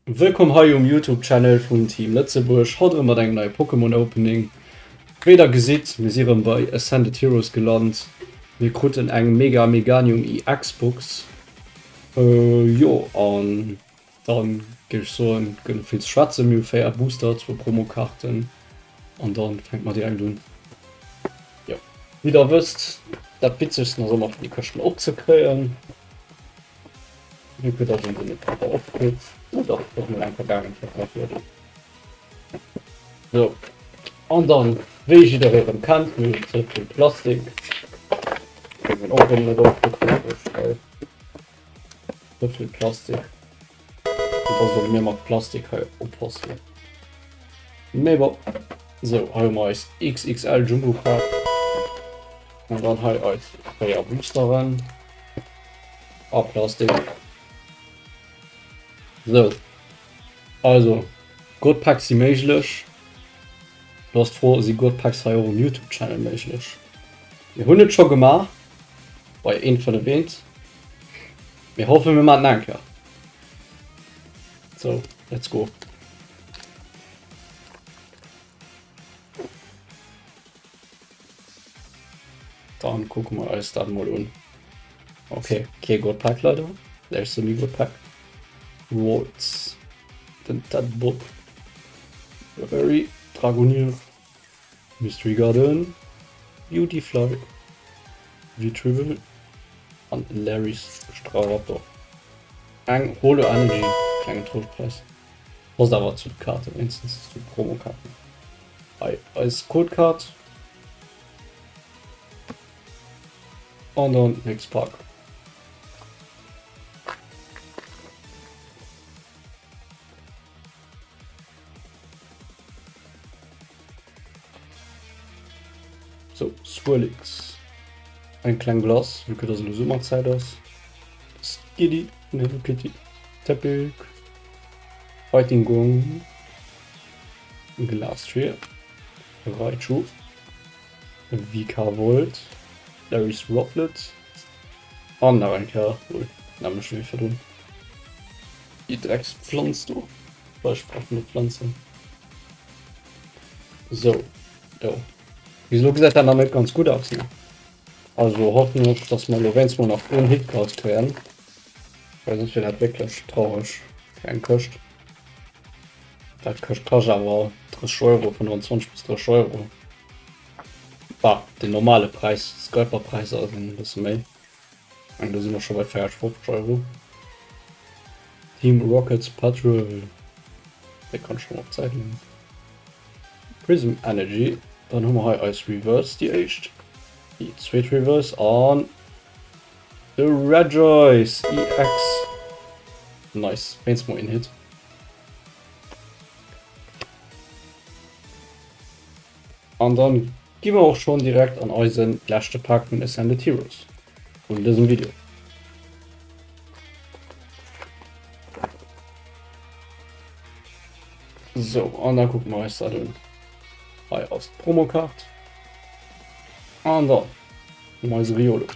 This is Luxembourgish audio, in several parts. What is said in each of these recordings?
Wëllkomm hei um Youtube Channel vun Team Lëtzebuerg, haut erëm mat engem neie Pokémon Opening. Wéi der gesitt, mir si rëm bei Ascended Heroes gelant. Mir kruten eng Mega Meganium EX Box. Jo, an dann géif ech soen, gëtt net vill ze schwätzen. Mir hu 4 Booster, zwou Promokarten an dann fänke mer direkt un. Jo, wéi der wësst, dat witzegsten ass ëmmer fir déi Këschten opzekréien. Vue que dass een se net propper opkritt. Oh dach, dat ass mol eng vergaangen Temperatur. So, an dann, wéi jidderee rëm kennt, mir hunn ze vill Plastik. Kritt een och rëm net opgekritt, well ze vill Plastik. Und da solle mir mat Plastik hei oppassen. Mee bon. So, hei hu mer eis XXL Jumbo Pack. An dann hei eis 4 Boosteren. A Plastik. So. Also, God Packs si méiglech. Du ass d'Fro, si God Packs hei och um YouTube Channel méiglech? Mir hunn et scho gemaach bei 1,51. Mir hoffen, mir maachen eng Kéier. So, let's go. Dann kucke mer eis dat mol un. Okay, kee God Pack leider. There's the new God Pack. Waltz. Den Tadbot. Very Dragonir. Mystery Garden. Beautyfly. Vitribble. An Larry's Straraptor. Eng Holo Energy. Klengen Troostpreis. Passt awer zu de Kaarten, wéinstens zu de Promokaarten. Hei eis Codekaart. An dann nächst Pak. So, Swirlix. Eng kleng Glace, vu que dass elo Summerzäit ass. Skitty, ne Hello Kitty. Teppic. Fighting Gong. Glastrier. Raichu. Vikavolt. Larry's Rufflet. An nach eng Kéier, ui, nämlech wéi virdrun. Déi Dreckspflanz do. Beispill vun de Pflanzen. So, jo. Bis elo gesäit dat nach net ganz gutt aus, ne? Also hoffen ech, dass mer elo wéinst mol nach een Hit draus kréien. Well soss wier dat wierklech traureg fir eng Këscht. Dat Këscht kascht awer 30 Euro, 25 bis 30 Euro. Bah, den normale Präis, Scalper-Präisser sinn e bësse méi. Eng, do si mer scho bei 40, 50 Euro. Team Rockets Patrol. Déi kann ech schon op d'Säit leeën. Prism Energy. Dann hu mer hei eis Reverse, déi éischt. Déi zweet Reverse an de Rejoice EX. Nice. Wéinst mol een Hit. An dann gi mer och schon direkt an eisen leschte Pak vun Ascended Heroes vun dësem Video. So, an da kucke mer eis dat un. Hei ass d'Promokart. An dann hu mer eise Riolo,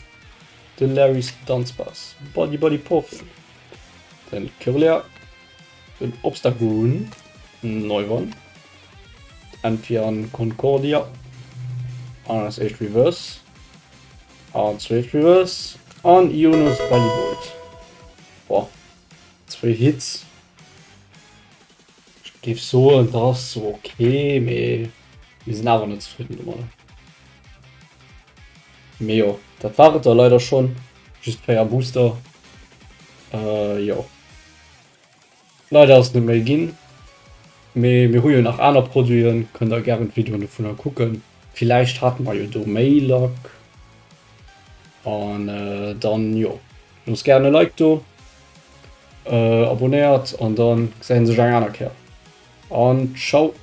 de Larry's Dunsparce, Buddy Buddy Poffin, den Kirlia, Den Obstagoon, Neuron, Enfian Concordia an als éischt Reverse an zweet Reverse an Ionos Bellibolt. Boah, zwee Hits. Ech géif soen, dat ass sou okay, mee mir sinn awer net zefridden domadder. Mee jo, dat war et da leider schonn. Just 4 Booster. Äh, jo. Leider ass net méi ginn, mee mir hu jo nach aner Produiten, kënnt der gären d'Videoen dovunner kucken. Villäicht hate mer jo do méi Luck an dann jo loosst gären e Like do, abonnéiert an dann gesäit een sech eng aner Kéier an ciao.